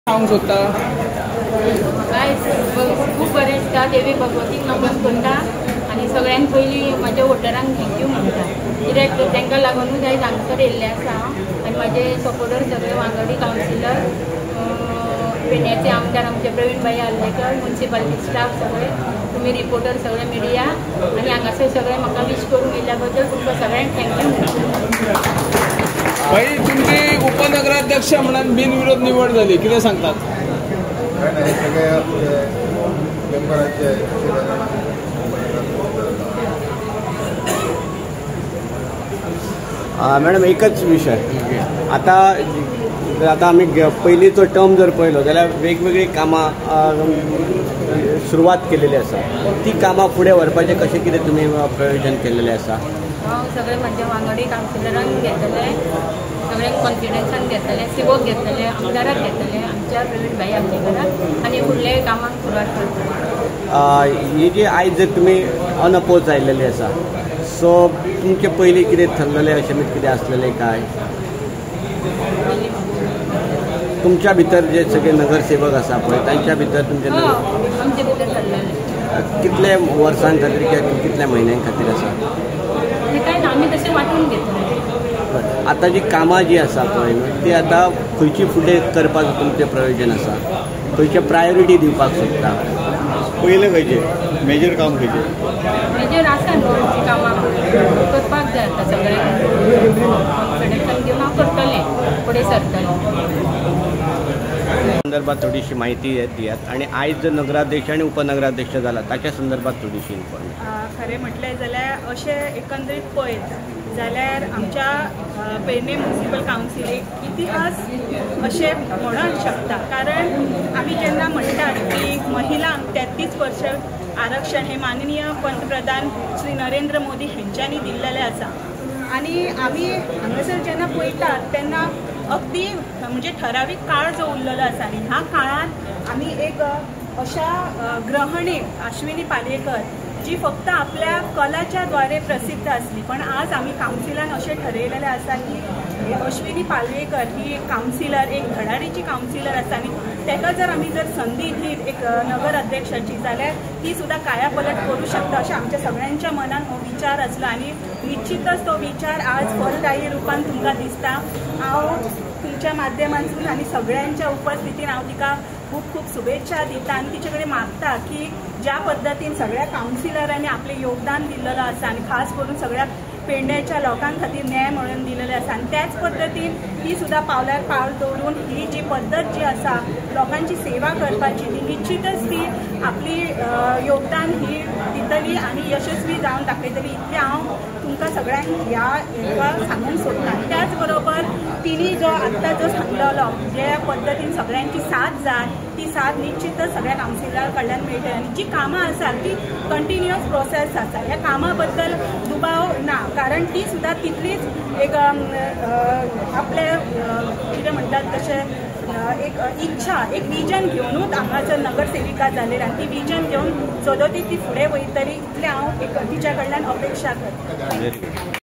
सांगूंक सोदता? खूब बरें दिसता. देवी भगवतीक नमन करता आनी सगळ्यांत पयलीं म्हज्या वोटरांक thank you म्हणटा, कित्याक तांकां लागूनच आयज हांगसर येयल्लें आसा हांव. आनी म्हजे सपोर्टर सगळे वांगडी कावन्सिलर, पेडण्याचे आमदार आमचे प्रवीण भाई आर्लेकर, मुन्सिपालिटी स्टाफ सगळे, तुमी रिपोर्टर सगळे मिडिया आनी हांगासर सगळे म्हाका विश करूंक येयल्ल्या बद्दल तुमकां सगळ्यांक thank you म्हणटा. भाई, तुमची उपनगराध्यक्ष म्हणून बिनविरोध निवड झाली, कितें सांगतात? सगळ्या मेंबरांचे मॅडम एकच विषय, आता आता आमी पयलींचो टर्म जर पळयलो जाल्यार वेगवेगळीं कामां सुरवात केलेली आसा, ती कामां फुडें व्हरपाचें कशें कितें तुमी प्रयोजन केल्लेलें आसा? हांव सगळे म्हज्या वांगडी कावन्सिलरांक घेतलें, सगळ्यांक कॉन्फिडन्सान घेतलें, सिवोक घेतलें, आमदाराक घेतलें, आमच्या प्रवीण भाई आमचेकराक, आनी फुडले कामाक सुरवात करतले. ही जी आयज जर तुमी अनअपोज आयिल्लेली आसा, सो तुमचें पयलीं कितें थरलेलें अशें कितें आसलेलें काय? तुमच्या भितर जे सगळे नगरसेवक आसा पळय तांच्या भितर तुमचे आमचे भितर थरलेलें. कितले वर्सां खातीर किंवा कितल्या म्हयन्यां खातीर आसा? काय ना, आमी तशें वांटून घेतलें. आतां जी कामां जी आसा पळय न्हू ती आतां खंयची फुडें करपाक तुमचें प्रयोजन आसा, खंयचे प्रायोरिटी दिवपाक सोदता? पयलें खंयचें मेजर काम खंयचें? मेजर आसा न्हू आमचीं कामां करपाक जाय आतां सगळ्यांक कॉन्फिडन्सान घेवन हांव करतलें, फुडें सरतलें. संदर्भात थोडीशी माहिती दियात आणि आयज जर नगराध्यक्ष आणि उपनगराध्यक्ष जाला ताच्या संदर्भात थोडीशी इन्फॉर्मेशन. खरें म्हटलें जाल्यार अशें एकंदरीत पळयत जाल्यार आमच्या पेडणे म्युनिसिपल कावन्सिलीक इतिहास अशें म्हणूंक शकता, कारण आमी जेन्ना म्हणटात की महिलांक 33% आरक्षण हे माननीय पंतप्रधान श्री नरेंद्र मोदी हेंच्यांनी दिल्लेलें आसा आनी आमी हांगासर जेन्ना पळयतात तेन्ना अगदी म्हणजे ठरावीक काळ जो उरलेलो आसा आनी ह्या काळांत आमी एक अशा गृहिणी अश्विनी पालयेकर जी फक्त आपल्या कलाच्या द्वारे प्रसिद्ध आसली, पण आज आमी कावन्सिलान अशें ठरयलेलें आसा की अश्विनी पालयेकर ही एक कावन्सिलर, एक धडाडीची कावन्सिलर आसा आनी ताका जर आमी जर संदी दित एक नगर अध्यक्षाची जाल्यार ती सुद्दां कायापलट करूं शकता अशें आमच्या सगळ्यांच्या मनान हो विचार आसलो आनी निश्चितच तो विचार आज फलदायी रुपान तुमकां दिसता. हांव तुमच्या माध्यमांतून आनी सगळ्यांच्या उपस्थितीन हांव तिका खूब खूब शुभेच्छा दिता आनी तिचे कडेन मागता की ज्या पद्दतीन सगळ्या कावन्सिलरांनी आपलें योगदान दिल्लेलो आसा आनी खास करून सगळ्या पेडण्याच्या लोकां खातीर न्याय मेळोवन दिलेले आसा आनी त्याच पद्दतीन ती सुद्दां पावल्यार पावल दवरून ही जी पद्दत जी आसा लोकांची सेवा करपाची ती निश्चितच ती आपली योगदान ही दितली आनी यशस्वी जावन दाखयतली इतलें हांव तुमकां सगळ्यांक ह्या हेका सांगूंक सोदता. त्याच बरोबर तिणी जो आत्तां जो सांगलेलो जे पद्दतीन सगळ्यांची साथ जाय ती साथ निश्चितच सगळ्या कावन्सिलरा कडल्यान मेळटली आनी जी कामां आसा ती कंटिन्युअस प्रोसेस आसा, ह्या कामां बद्दल दुबाव ना, कारण ती सुद्दां तितलीच एक आपले कितें म्हणटात तशें एक इच्छा, एक विजन घेवनूच हांगासर नगरसेविका जालेली आनी ती विजन घेवन सदोती ती फुडें वयतली इतलें हांव एक तिच्या कडल्यान अपेक्षा करता.